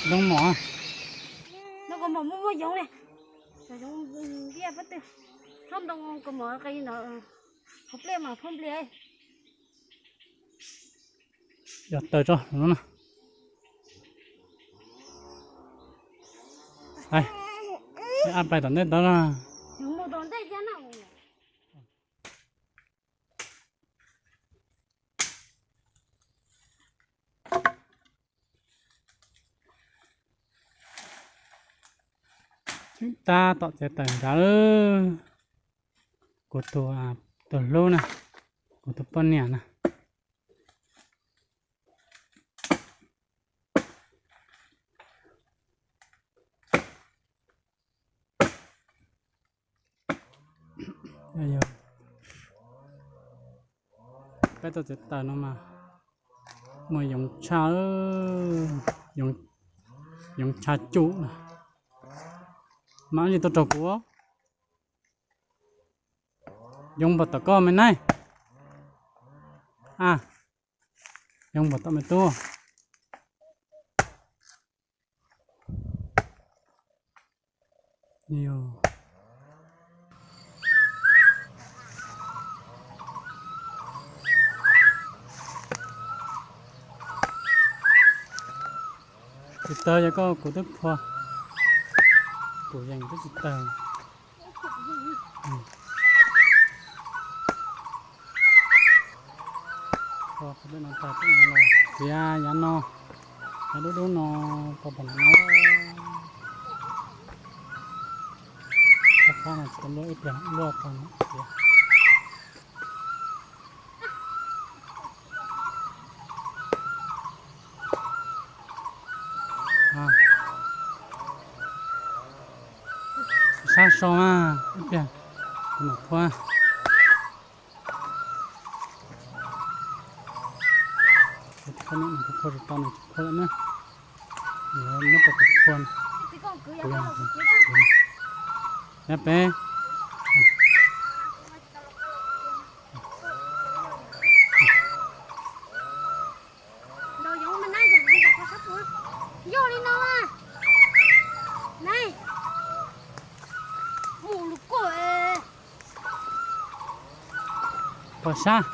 Ntoo mom. No kaus mom muaj muaj yoov li. Yoov ntiaj pob tw. Txhob ntoo kaus mom qi no. Qhov pliaj mas phoob npliaj. Yog taws tso no na. Ab pais tom ntej tod na. Tseem tab tom txiav taws nrad. Kuv tus, tus hlub na, kuv tus poj niam na. Peb tau txiav taws no mas muaj yoov tshaj, yoov tshaj cum na. Mas ib tug tuaj raug kuv. Yoov npaum tom koj me neej. A, yoov npaum tom me tub. Tsis tawg, yog koj kuv twb phua, kuv yees twb tsis tawg. Txiav yav no, yav dub dub no, tau pom no. Qab qab no tsis tau luaj, ib pliag luaj tau no txiav. Sab so mas ib pliag kuv mam phua. Kuv phua tsis tau, nws tsis phua lawm na. Nws muab tau kuv phua. Kuv yog, yog peb. Yog li no, ne, mus lus koj. Pom sab.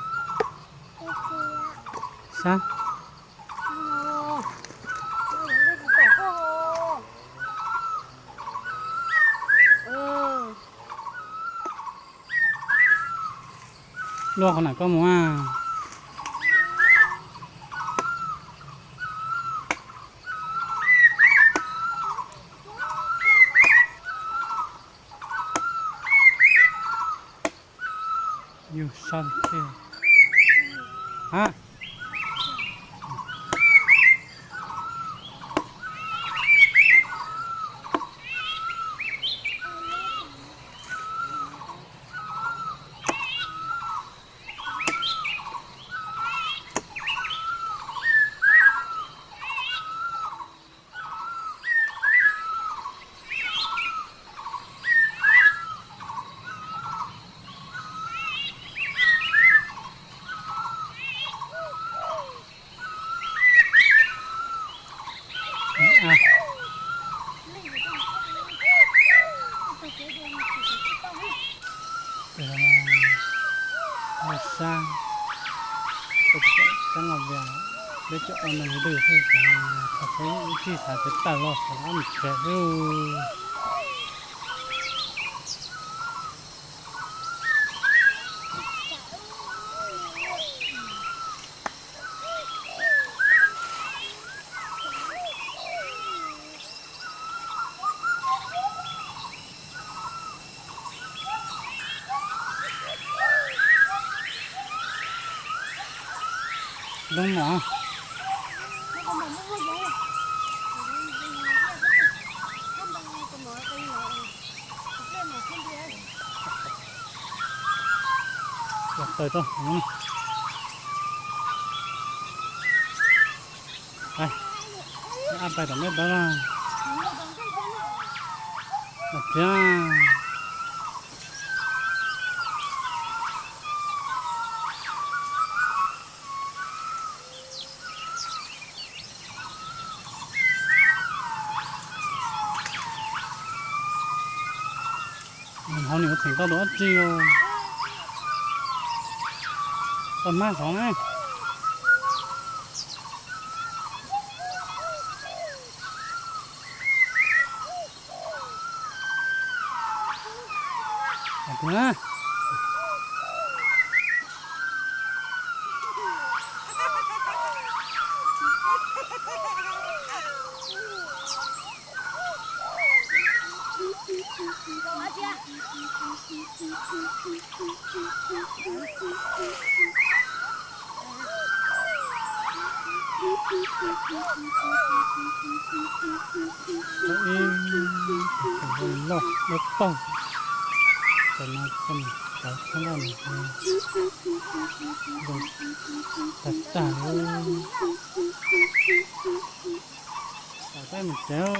Sab. Luaj qhov na koj mus a. Yus sab tiag. Ha. Sab, peb caum ua ntej xwb, xav ib tsig xav txiav taws los xav mus tsev xwb. Ntoo mom. Taws tso. Ab pais tom ntej tod na. Thiab. Hauv nim ua txheem tau dua ob tsi os. Tau hmab saud na. Ib loj dawb paug, cov no cov tshab laj zoo tag tag li. Peb mus tsev.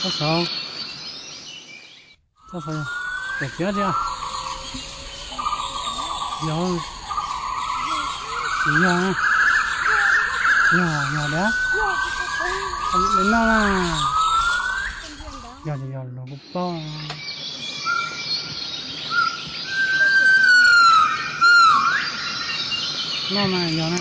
Txhob saud, txhob saud, pem txiv tsi, yog, tsis yog, yog, yog dab, li no na, yog, yog luag kuj paub. No mas yog na.